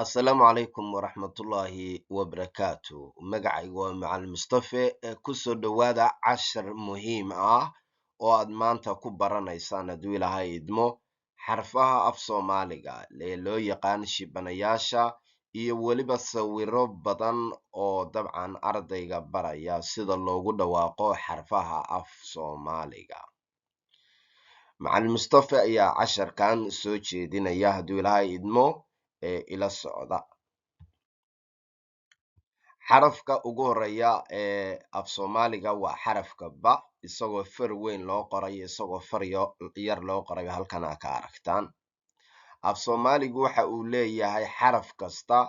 Assalaamu calaykum waraxmatullaahi wabarakaatu. Magacaygu waa Macalin Mustafe. Kusoo dhowaada cashar muhiim ah oo aad maanta ku baranaysaan, hadduu Ilaahay idmo, xarfaha af Soomaaliga ee loo yaqaan shibanayaasha iyo weliba sawiro badan oo dabcan ardayga baraya sida loogu dhawaaqo xarfaha af Soomaaliga. Macalin Mustafe ayaa casharkan soo jeedinaya, hadduu Ilaahay idmo, ee ila socda. Xarafka ugu horeeya ee af Soomaaliga waa xarafka ba, isagoo far weyn loo qoray, isagoo far yar loo qorayo halkan aa ka aragtaan. Af Soomaaligu waxa uu leeyahay xaraf kasta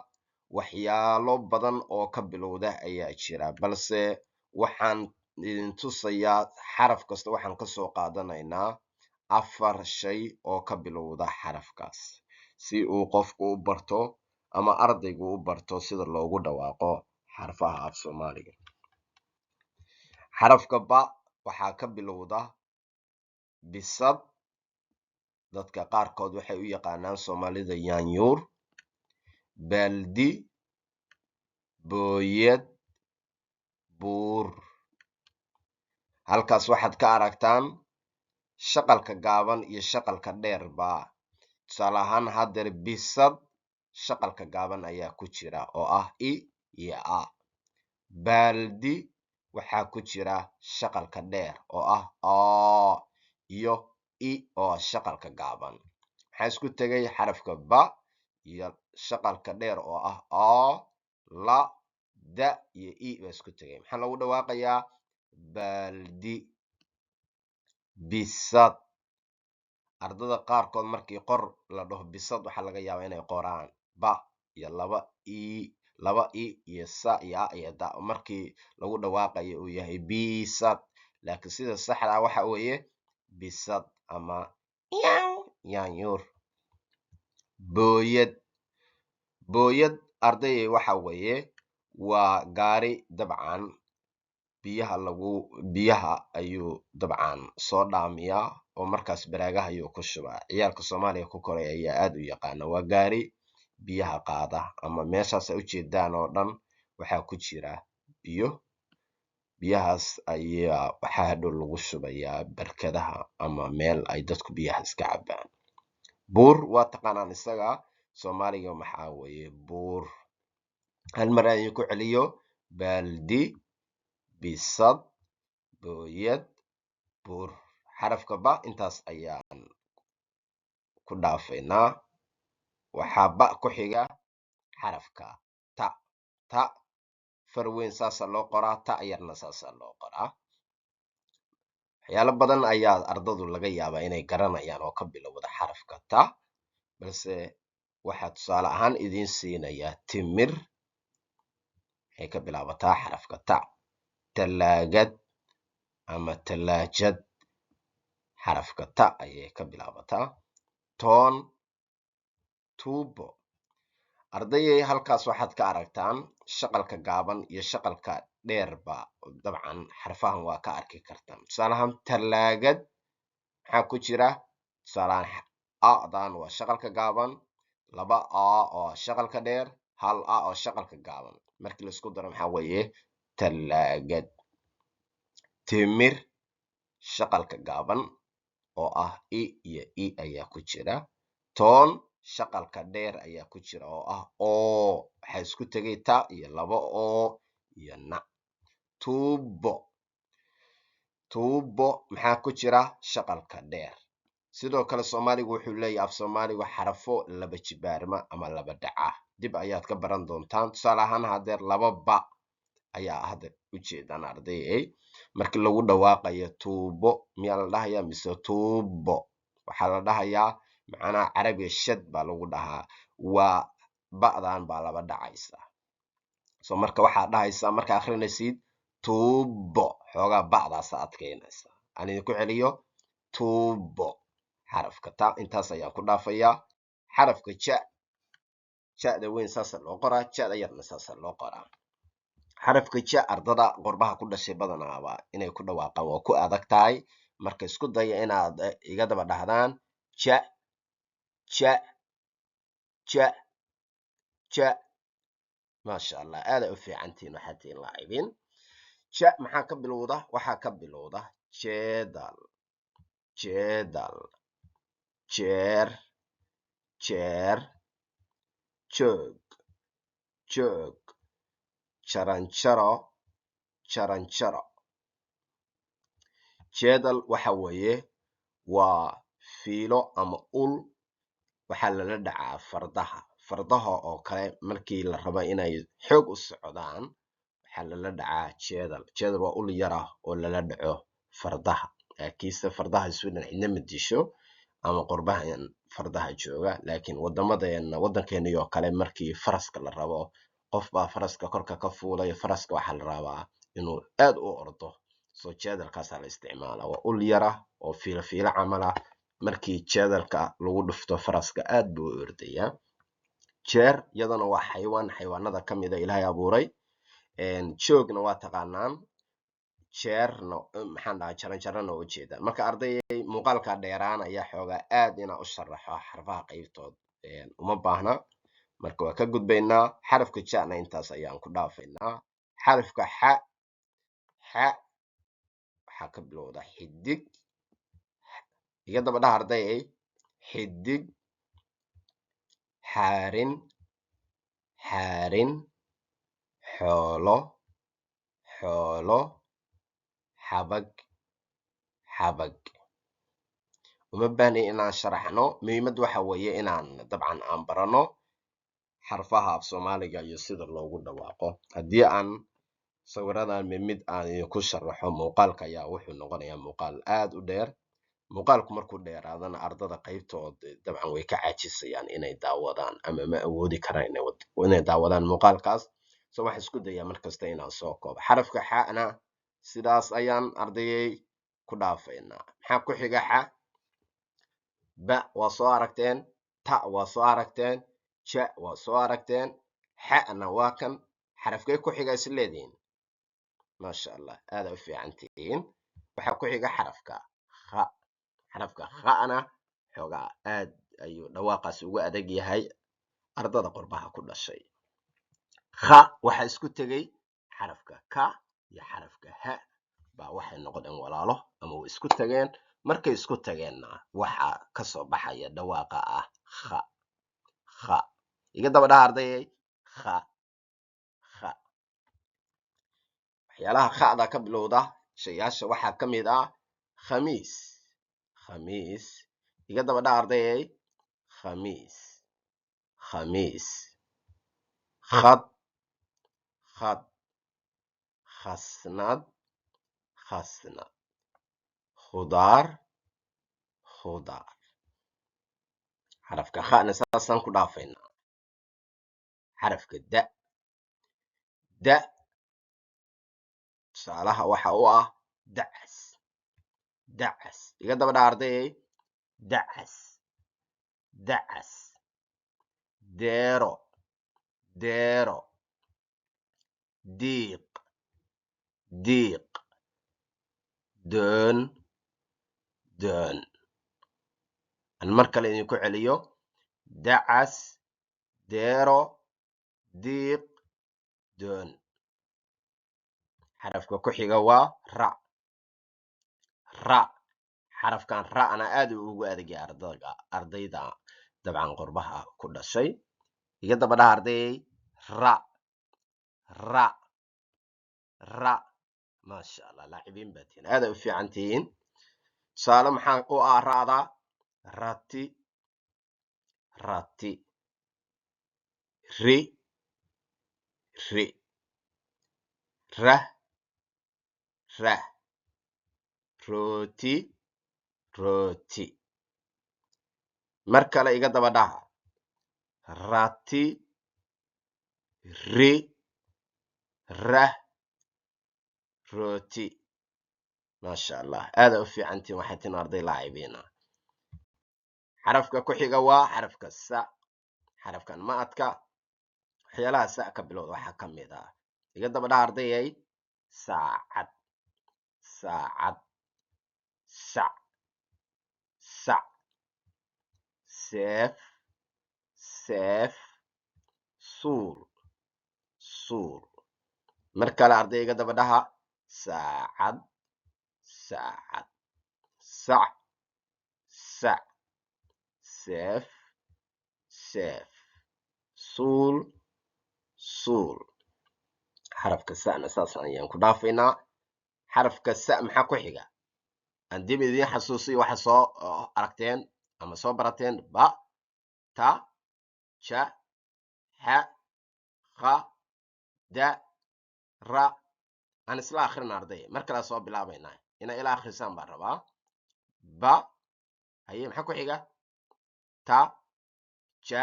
waxyaalo badan oo ka bilowda ayaa jira, balse waxaan idin tusayaa xaraf kasta waxaan kasoo qaadanaynaa afar shay oo ka bilowda xarafkaas, si uu qofku u barto ama ardaygu u barto sida loogu dhawaaqo xarfaha af Soomaaliga. Xarafka ba waxaa ka bilowda bisad, dadka qaarkood waxay u yaqaanaan Soomaalida yaanyuur, baaldi, booyad, buur. Halkaas waxaad ka aragtaan shaqalka gaaban iyo shaqalka dheerba. Tusaale ahaan, haddeer bisad shaqalka gaaban ayaa ku jira oo ah i iyo a. Baaldi waxaa ku jira shaqalka dheer oo ah oo iyo i oo ah shaqalka gaaban. Maxaa isku tegay? Xarafka ba iyo shaqalka dheer oo ah oo, la, da iyo i baa isku tegay. Maxaa loogu dhawaaqayaa? Baaldi, bisad. Ardada qaarkood markii qor la dhaho bisad, waxaa laga yaabaa inay qoraan ba iyo laba i, laba i iyo sa iyo a iyo da, markii lagu dhawaaqayo uu yahay bisad. Laakiin sida saxda ah waxa weeye bisad ama yaw yaanyuur. Booyad. Booyad, ardayay, waxa weeye waa gaari dabcan biyaha lagu, biyaha ayuu dabcan soo dhaamiyaa oo markaas baraagaha ayuu ku shubaa. Ciyaalka Soomaaliya ku koray ayaa aad u yaqaana. Waa gaari biyaha qaada ama meeshaas ay ujeedaan oo dhan waxaa ku jira biyo. Biyahaas ayaa waxaa hadhow lagu shubayaa barkadaha ama meel ay dadku biyaha iska cabaan. Buur waa taqaanaan isaga. Soomaaliga maxaa weeye buur? Hal mar aan idinku celiyo: baaldi, bisad, booyad, buur. Xarafka ba intaas ayaan ku dhaafaynaa. Waxaa ba ku xiga xarafka ta. Ta far weyn saasaa loo qoraa, ta yarna saasaa loo qoraa. Waxyaalo badan ayaa ardadu laga yaabaa inay garanayaan oo ka bilowda xarafka ta, balse waxaa tusaale ahaan idiin siinayaa timir, waxay ka bilaabataa xarafka ta. Talaagad ama talaajad xarafka ta ayay ka bilaabataa. Toon, tuubo. Ardayay, halkaas waxaad ka aragtaan shaqalka gaaban iyo shaqalka dheerba. Dabcan xarfahan waa ka arki kartaan. Tusaale ahaan, talaagad maxaa ku jira? Tusaaleahaan, adan waa shaqalka gaaban, laba a oo shaqalka dheer, hal a oo shaqalka gaaban. Markii laisku daro maxaa weeye? Talaagad. Timir shaqalka gaaban oo ah i iyo i ayaa ku jira. Toon shaqalka dheer ayaa ku jira oo ah oo. Waxaa isku tegay ta iyo laba oo iyo na. Tuubo. Tuubo maxaa ku jira? Shaqalka dheer. Sidoo kale Soomaaligu wuxuu leeyahay, af Soomaaligu, xarafo laba jibaarma ama laba dhaca. Dib ayaad ka baran doontaan. Tusaale ahaan, hadeer laba ba ayaa hadda ujeedaan, ardayay. Markii lagu dhawaaqayo tuubo, miyaa la dhahayaa mise tuubo? Waxaa la dhahayaa, macnaha carabiga shad baa lagu dhahaa, waa ba'dan baa laba dhacaysa. So marka waxaa dhahaysaa marka akrinaysid tuubo, xoogaa ba'daasa adkeynaysa. Aan idinku celiyo: tuubo. Xarafka ta intaas ayaan ku dhaafayaa. Xarafka ja. Ja'da weyn saasa loo qoraa, ja'da yarna saasa loo qoraa. Xarafka ja ardada qurbaha ku dhashay badanaaba inay ku dhawaaqaan waa ku adag tahay. Marka isku daya inaad iga daba dhahdaan: ja, ja, ja. Ja, maasha Allah, aadaa u fiicantihiin, waxaad tihiin laacibiin. Ja maxaa ka bilowda? Waxaa ka bilowda jeedal, jeedal, jeer, jeer, joog, joog, jaranjaro, jaranjaro. Jeedal waxa weeye waa fiilo ama ul, waxaa lala dhacaa fardaha. Fardaha oo kale markii la rabo inay xoog u socdaan, waxaa lala dhacaa jeedal. Jeedal waa ul yar ah oo lala dhaco fardaha, laakiinse fardaha Sweden cidna ma disho ama qurbahan fardaha jooga, laakiin wadamadeena, waddankeena oo kale, markii faraska la rabo, qof baa faraska korka ka fuulaya. Faraska waxaa la rabaa inuu aad u ordo, soo jeedalkaasaa la isticmaalaa. Waa ul yara oo fiilo fiilo camal ah. Markii jeedalka lagu dhufto faraska, aad buu u ordayaa. Jeer iyadana waa xayawaan xayawaanada ka mida Ilaahay abuuray. Joogna waa taqaanaan, jeerna maxaan dhahaa, jaranjarana ujeeda. Marka ardayay, muuqaalka dheeraan ayaa xoogaa, aad inaa u sharaxo xarfaha qaybtood uma baahna. Marka waa ka gudbaynaa. Xarafka jana intaas ayaan ku dhaafaynaa. Xarafka xa. Xa waxaa ka bilowda xidig. Iga daba dhaha, ardayay: xidig, xaarin, xaarin, xoolo, xoolo, xabag, xabag. Uma baahnayn inaan sharaxno. Muhiimaddu waxa weeye inaan dabcan aan barano xarfaha af Soomaaliga iyo sida loogu dhawaaqo. Haddii aan sawiradan mid mid aan idinku sharaxo, muuqaalka ayaa wuxuu noqonayaa muuqaal aad u dheer. Muuqaalku markuu dheeraadana, ardada qaybtood dabcan way ka caajisayaan inay daawadaan ama ma awoodi karaan inay daawadaan muuqaalkaas. So waxaan isku dayaa markasta inaan soo koobo. Xarafka xana sidaas ayaan, ardayay, ku dhaafaynaa. Maxaa ku xiga xa? Ba waa soo aragteen, ta waa soo aragteen, ja waa soo aragteen, xa'na waa kan. Xarafkee ku xiga is leedihiin? Maasha Allah, aada u fiican tihiin. Waxaa ku xiga xarafka kha. Xarafka kha'na xoogaa aad ayuu dhawaaqaasi ugu adag yahay ardada qurbaha ku dhashay. Kha waxaa isku tegey xarafka ka iyo xarafka ha baa, waxay noqdeen walaalo ama way isku tageen. Markay isku tageenna, waxaa kasoo baxaya dhawaaqa ah kha. Kha, iga daba dhaha, ardayay: kha, kha. Waxyaalaha kha'da ka bilowda shayaasha waxaa ka mid ah khamiis, khamiis. Iga daba dhaha, ardayay: khamiis, khamiis, khad, khad, khasnad, khasnad, khudaar, khudaar. Xarafka kha'na saasaan ku dhaafaynaa. Xarafka da. Da tusaalaha waxa u ah dacas, dacas. Iga daba dhaha, ardayay: dacas, dacas, deero, deero, diiq, diiq, doon, doon. Aan mar kale idinku celiyo: dacas, deero, diiq, doon. Xarafka ku xiga waa ra. Ra, xarafkan ra'na aad uu ugu adag yahay ardayga, ardayda dabcan qurbaha ku dhashay. Iga daba dhaha, ardayay: ra, ra, ra. Maasha Allah, laacibiin baa tihiin, aad ay u fiican tihiin. Tusaale maxaa u ah ra'da? Rati, rati, ri, ri, rah, rah, rooti, rooti. Mar kale iga daba dhaha: rati, ri, rah, rooti. Maasha Allah, aada u fiicantiin, waxay tin arday laacibiina. Xarafka ku xiga waa xarafka sa. Xarafkan ma adka. Waxyaalaha sa ka bilowda waxaa ka mid ah, iga daba dhaha, ardayay: saacad, saacad, sac, sac, seef, seef, Suul, suul. Mar kale ardayga daba dhaha: saacad, saacad, sac, sac, seef, seef, suul, suul. Xarafka sa'na saas ayaan ku dhaafaynaa. Xarafka sa maxaa ku xiga? Aan dib idiin xasuusiyo waxa soo aragteen ama soo barateen: ba, ta, ja, xa, kha, da, ra. Aan isla akhrina, arday. Mar kalea soo bilaabaynaa, inaa ila akhrisaan baan rabaa. Ba, haye, maxaa ku xiga? Ta, ja,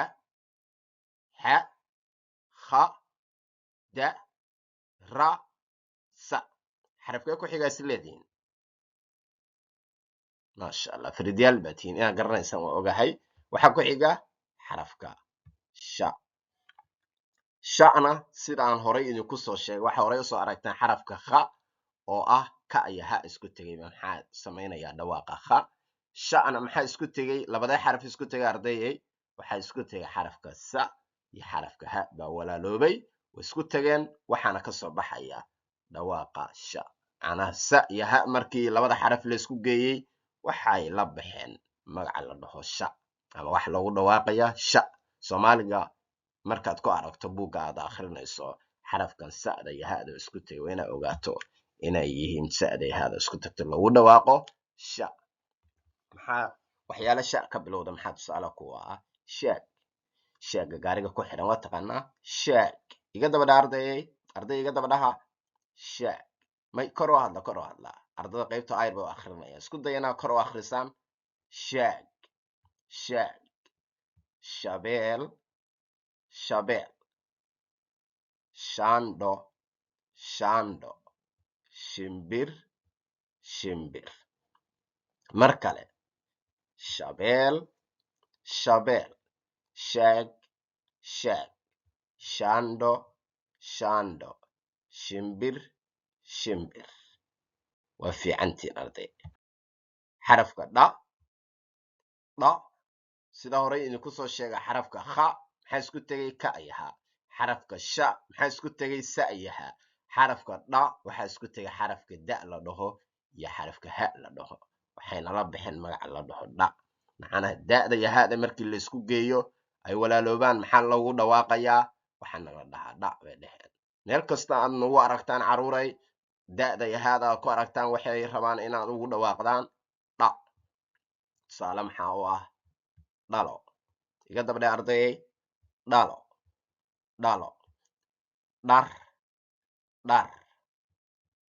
xa, kha, da, ra, sa. Xarafkee ku xigaa is leedihiin? Maasha Allah, faridyaal baa tihiin, inaad garanaysaan waa ogahay. Waxaa ku xiga xarafka sha. Sha'na sida aan horay idinku soo sheegay, waxa horay usoo aragteen xarafka kha oo ah ka iyo ha isku tegay. Maxaa samaynayaa dhawaaqa kha? Sha'na maxaa isku tegey? Labadee xaraf isku tegay, ardayey? Waxaa isku tegay xarafka sa iyo xarafka ha baa walaaloobay, way isku tageen, waxaana kasoo baxaya dhawaaqa sha. Macnaha sa iyo ha markii labada xaraf laysku geeyey, waxay la baxeen magaca la dhaho sha, ama waxa loogu dhawaaqaya sha. Soomaaliga markaad ku aragto buugga aad akhrinayso xarafkan sa'da iyo ha'da isku tegay, waa inaad ogaato inay yihiin sa'da iyo ha'da isku tagto loogu dhawaaqo sha. Maxaa waxyaala sha ka bilowda? Maxaa tusaale kuwa ah? Shaag, shaaga gaariga ku xidhan waa taqaanaa. Shaag, iga daba dhaha, ardayey. Arday, iga daba dhaha: shaag. May, kor u hadla, kor u hadla. Ardada qaybta ayr bay u akhrinaya, isku daya inaad kor u akhrisaan: shaag, shaag, shabeel, shabeel, shaandho, shaandho, shimbir, shimbir. Mar kale: shabeel, shabeel, shaag, shaag, shaandho, shaandho, shimbir, shimbir. Waa fiicantiin, arday. Xarafka dha. Dha, sida horey idinku soo sheega, xarafka kha maxaa isku tegay? Ka iyo ha. Xarafka sha maxaa isku tegay? Sa iyo ha. Xarafka dha waxaa isku tegay xarafka da la dhaho iyo xarafka ha la dhaho, waxayna la baxeen magaca la dhaho dha. Macnaha da'da iyo ha'da markii laysku geeyo ay walaaloobaan, maxaa loogu dhawaaqayaa? Waxaana la dhahaa dha bay dheheen. Meel kasta aad nagu aragtaan, caruuray, da'da iyo ha'da aad ku aragtaan, waxay rabaan inaad ugu dhawaaqdaan dha. Tusaale maxaa u ah? Dhalo. Iga dabdhe, ardayey: dhalo, dhalo, dhar, dhar,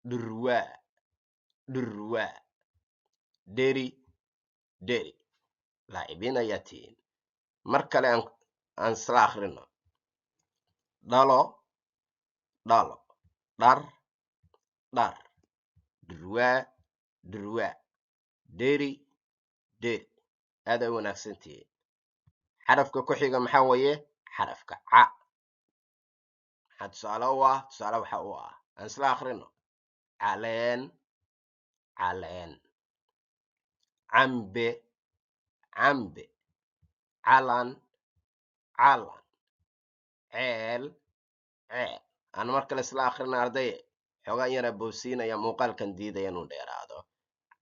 dhurwaa, dhurwaa, dheri, dheri. Laacibiin ayaa tihiin. Mar kale aan isla akhrino: dhalo, dhalo, dhar, dhar, dhurwaa, dhurwaa, dheri, dheri. Aad ay u wanaagsan tihiin. Xarafka ku xiga maxaa weeye? Xarafka ca. Maxaa tusaale u ah? Tusaale waxa u ah, aan isla akhrino: caleen, caleen, cambe, cambe, calan, calan, ceel, ceel. Aan mar kale isla akhrino, ardaye. Xoogaan yaraa boobsiinaya muuqaalkan, diidaya inuu dheeraado.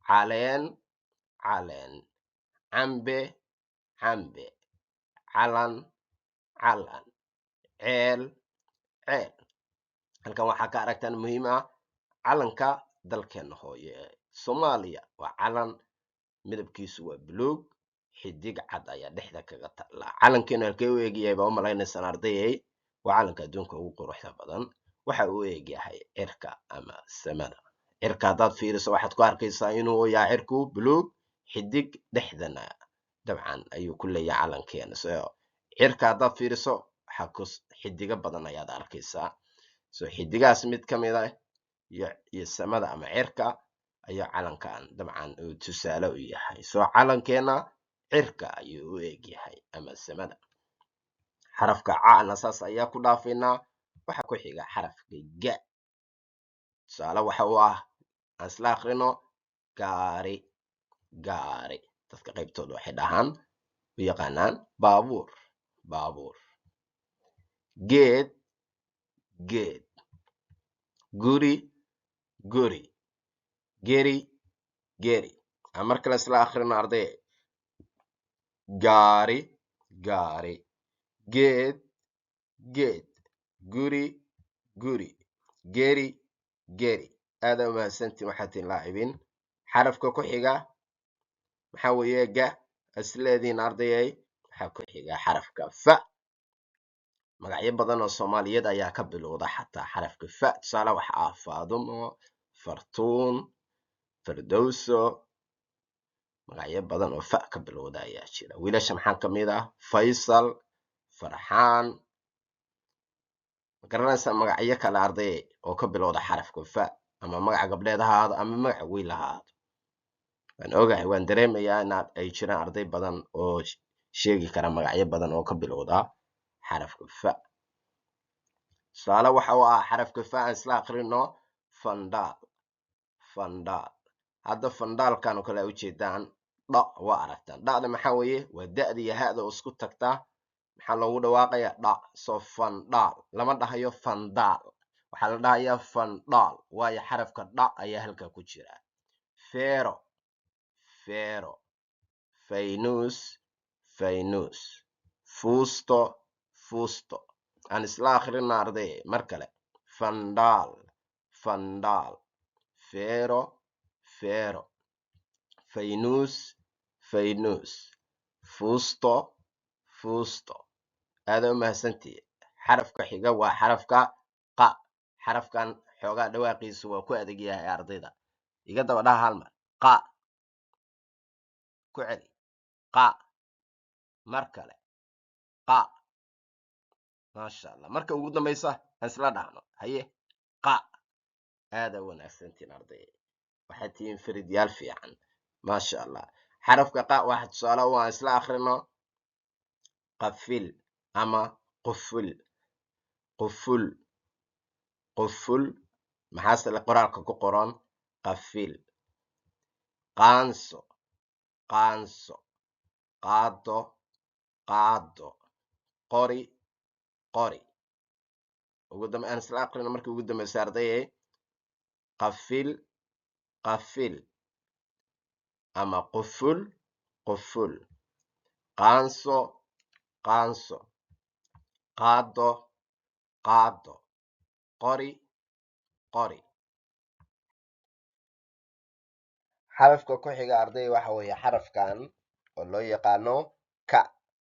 Caleen, caleen, cambe, cambe, calan, calan, ceel, ceel. Halkan waxaa ka aragtaan muhiim ah calanka dalkeena hooye ee Soomaaliya. Waa calan midabkiisu waa buluug, xidig cad ayaa dhexda kaga taallaa. Calankeenu halkee u egyahay baa u malaynaysaan, ardayey? Waa calanka adduunka ugu quruxda badan. Waxa uu egyahay cirka ama samada. Cirka haddaad fiiriso, waxaad ku arkaysaa inuu yahay cirku buluug, xidig dhexdana dabcan ayuu ku leeyahay calankeena. So cirka haddaad fiiriso, waxaa ku xidigo badan ayaad arkaysaa. So xidigahaas mid ka mid ah iyo samada ama cirka ayaa calankan dabcan uu tusaale u yahay. So calankeena cirka ayuu u eg yahay ama samada. Xarafka cana saas ayaa ku dhaafaynaa. Waxa ku xiga xarafka ga. Tusaale waxa uu ah, aan isla akhrino: gaari, gaari. Dadka qaybtooda waxay dhahaan, u yaqaanaan baabuur, baabuur. Geed, geed. Guri, guri. Geri, geri. Aan mar kale isla akhrino, arday. Gaari, gaari. Geed, geed. Guri, guri. Geri, geri. Aada umahadsantiin, waxaad tihiin laacibiin. Xarafka ku xiga maxaa weeye? Ga isleediin, ardayay. Waxaa ku xiga xarafka fa. Magacyo badan oo Soomaaliyeed ayaa ka bilowda xataa xarafka fa. Tusaale waxa ah Faadumo, Fartuun, Fardowso. Magacyo badan oo fa ka bilowda ayaa jira. Wiilasha maxaa kamid ah? Faysal, Farxaan. Ma garanaysaa magacyo kale, arday, oo ka bilowda xarafka fa? Ama magaca gabdheed ha ahaado ama magaca wiil ha ahaado. Waan ogahay, waan dareemayaa inaad ay jiraan arday badan oo sheegi kara magacyo badan oo ka bilowda xarafka fa. Tusaale waxa uu ah xarafka fa, aan isla akrino: fandhaal, fandhaal. Hadda fandhaalkan oo kale a ujeedaan, dha waa aragtaan. Dha'da maxaa weeye? Waa da'da iyo ha'da oo isku tagtaa. Maxaa loogu dhawaaqaya? Dha. So fandhaal lama dhahayo fandaal, waxaa la dhahayaa fandhaal, waayo xarafka dha ayaa halkaa ku jira. Feero, feero. Faynuus, faynuus. Fuusto, fuusto. Aan isla akhrina, arday, mar kale: fandhaal, fandhaal. Feero, feero. Faynuus, faynuus. Fuusto, fuusto. Aada u mahadsantihi. Xarafka xiga waa xarafka qa. Xarafkan xoogaa dhawaaqiisu waa ku adag yahay ardayda. Iga daba dhaha hal mar: qa. Ku celi: qa. Mar kale: qa. Maasha Allah. Marka ugu dambaysa aan isla dhahno. Haye: qa. Aada u wanaagsantiin, arday, waxaad tihiin faridyaal fiican, maasha Allah. Xarafka qa waxa tusaale u aan isla akhrino: qafil ama quful, quful, quful. Maxaase qoraalka ku qoran? Qafil. Qaanso, qaanso. Qaado, qaado. Qori, qori. Ugu dambe aan isla aqrino markii ugu dambaysa, ardaye: qafil, qafil ama quful, quful. Qaanso, qaanso. Qaado, qaado. Qori, qori. Xarafka ku xiga, arday, waxa weeye xarafkan oo loo yaqaano ka.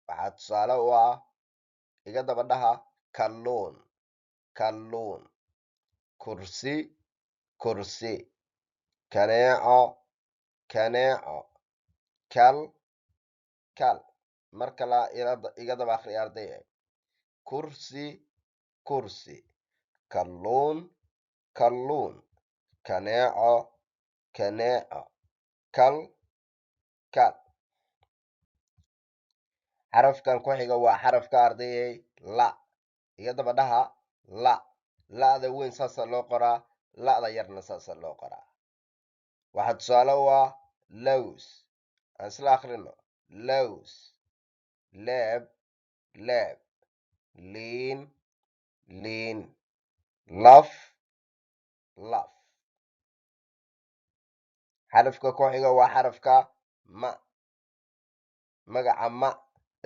Waxaa tusaale u ah, iga daba dhaha: kalluun, kalluun. Kursi, kursi. Kaneeco, kaneeco. Kal, kal. Mar kale iga daba akhriya, arday: kursi, kursi. Kalluun, kalluun. Kaneeco, kaneeco. Kal, kal. Xarafkan ku xiga waa xarafka, ardayey, la. Iga daba dhaha: la. La'da weyn saasaa loo qoraa, la'da yarna saasaa loo qoraa. Waxaa tusaale u ah lows. Aan isla akhrino: lows. Leeb, leeb. Liin, liin. Laf, laf. Xarafka ku xiga waa xarafka ma. Magaca ma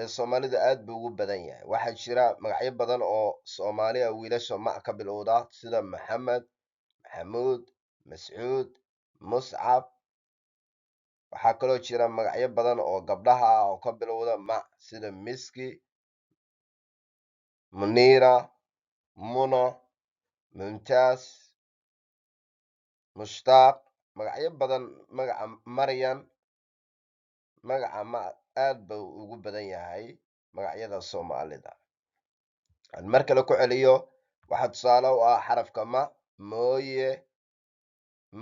ee Soomaalida aad buu ugu badan yahay. Waxaa jira magacyo badan oo Soomaaliya wiilasha ma ka bilowda, sida Maxamed, Maxamuud, Mascuud, Muscab. Waxaa kaloo jira magacyo badan oo gabdhaha ah oo ka bilowda ma, sida Miski, Muniira, Muna, Mumtaas, Mushtaaq, magacyo badan. Magaca Maryan. Magaca ma aad buu ugu badan yahay magacyada Soomaalida. Aan mar kale ku celiyo: waxaa tusaale u ah xarafka ma: mooye,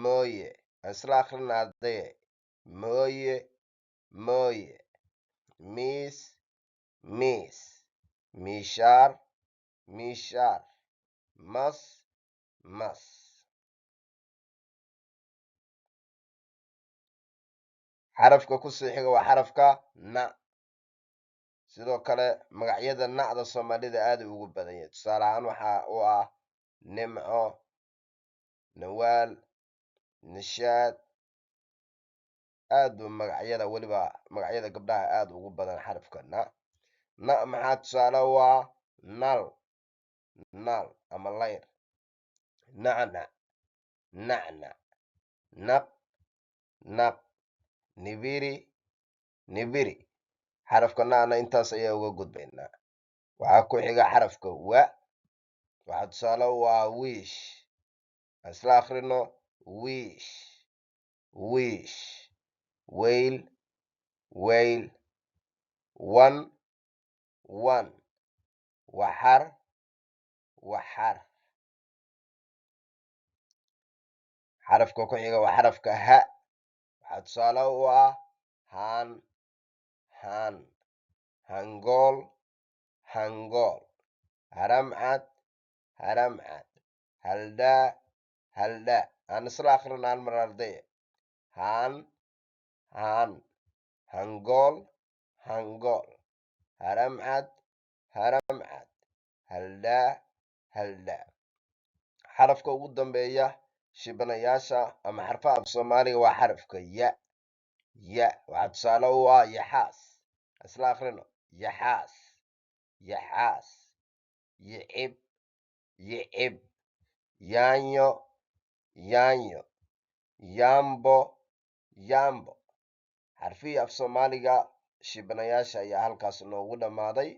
mooye. Aan isla akhrina, ardaye: mooye, mooye. Miis, miis. Miishaar, miishaar. Mas, mas. Xarafka ku sii xiga waa xarafka na. Sidoo kale magacyada nacda Soomaalida aad ugu badan yahay. Tusaale ahaan waxa u ah Nimco, Nawaal, Nishaad. Aad buu magacyada, weliba magacyada gabdhaha, aad ugu badan xarafka na. Na maxaa tusaale u ah? Nal, nal ama layr, nacnac, nacnac, naq, naq, nibiri, nibiri. Xarafka na'na intaas ayaa uga gudbaynaa. Waxaa ku xiga xarafka wa. Waxaa tusaale u ah wiish. Aan isla akhrino: wiish, wiish, weyl, weyl, wan, wan, waxar, waxar. Xarafka ku xiga waa xarafka ha. Waxaa tusaale u ah haan, haan, hangool, hangool, haramcad, haramcad, haldhaa, haldhaa. Aan isla akhrino hal mar, ardaya: haan, haan, hangool, hangool, haramcad, haramcad, haldhaa, haldhaa. Xarafka ugu dambeeya shibanayaasha ama xarfaha af Soomaaliga waa xarafka ya. Ya waxaa tusaale u ah yaxaas. Isla akhrino: yaxaas, yaxaas, yicib, yicib, yaanyo, yaanyo, yaambo, yaambo. Xarfihii af Soomaaliga shibanayaasha ayaa halkaas noogu dhammaaday.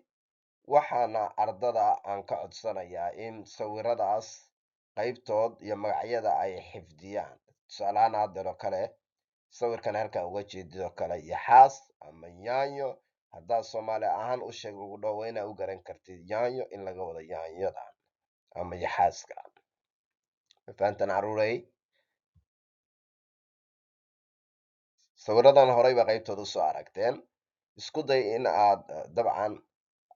Waxaana ardada aan ka codsanayaa in sawiradaas qaybtood iyo magacyada ay xifdiyaan. Tusaalahaan haddeer oo kale sawirkan halkan uga jeedidoo kale, yaxaas ama yaanyo, haddaad Soomaali ahaan u sheeg lagu dhaho, waa inaa u garan kartid yaanyo in laga wado yaanyadan ama yaxaaska. Ma fahantan, caruurey? Sawiradan horeyba qaybtood usoo aragteen. Isku day in aad dabcan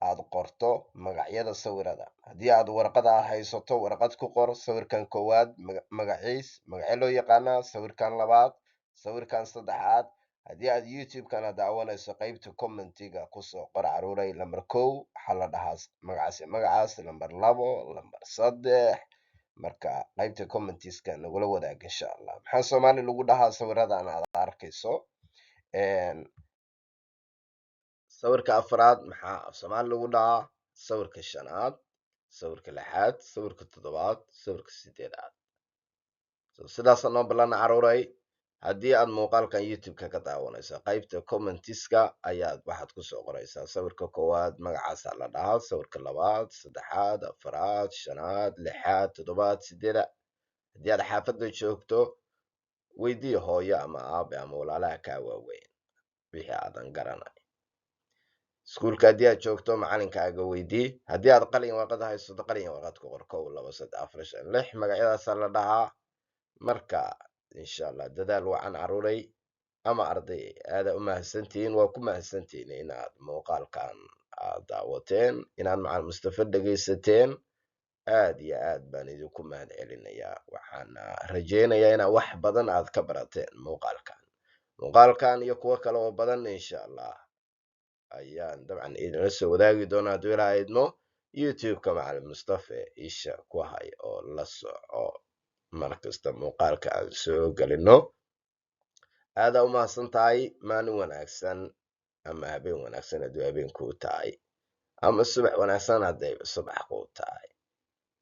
aad qorto magacyada sawirada. Haddii aad warqada haysato, warqad ku qor sawirkan koowaad magaciis, magacyo loo yaqaanaa, sawirkan labaad, sawirkan saddexaad. Haddii aad YouTube-kana daawanayso, qaybta commentiga kusoo qor, caruuray: lamber 1 waxaa la dhahaa magacaas, magacaas, lamber 2, lamber 3. Marka qaybta commentiska nagula wadaag, insha Allah, maxaa Soomaali lagu dhahaa sawiradan aad arkayso. Sawirka afraad maxaa af Soomaali lagu dhahaa? Sawirka shanaad, sawirka lixaad, sawirka toddobaad, sawirka sideedaad. So sidaasa noo balana, caruuray. Haddii aad muuqaalkan YouTube-ka ka daawanayso, qaybta commentiska ayaad waxaad kusoo qoraysaa: sawirka koowaad magacaasaa la dhahaa, sawirka labaad, saddexaad, afaraad, shanaad, lixaad, toddobaad, sideeda. Haddii aad xaafadda joogto, weydii hooyo ama aabe ama walaalaha kaa waaweyn wixii aadan garanay. Iskuulka haddii aad joogto, macalinkaaga weydii. Haddii aad qalin warqad haysato, qalin warqad ku qor: 1, 2, 3, 4, 5, 6, magacyadaasaa la dhahaa. Marka insha Allah dadaal wacan, caruuray ama arday. Aada u mahadsantihiin, waa ku mahadsantihiin inaad muuqaalkan aad daawateen, inaad Macalin Mustafa dhegaysateen. Aad iyo aad baan idinku mahad celinayaa. Waxaana rajaynayaa inaad wax badan aad ka barateen muuqaalkan iyo kuwo kale oo badan, insha Allah, ayaan dabcan idinla soo wadaagi doonaa hadduu Ilaa idmo. YouTube-ka Macalin Mustafe isha ku hay oo la soco markasta muuqaalka aan soo gelino. Aadaa u mahadsan tahay. Maalin wanaagsan ama habeen wanaagsan hadduu habeen kuu tahay, ama subax wanaagsan hadday subax kuu tahay.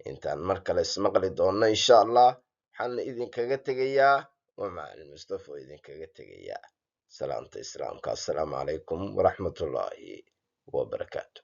Intaan mar kale ismaqli doonno, insha Allah, waxaan idinkaga tegayaa, waa Macalin Mustafa oo idinkaga tegayaa salaamta Islaamka. Assalaamu calaykum waraxmatullaahi wabarakaatu.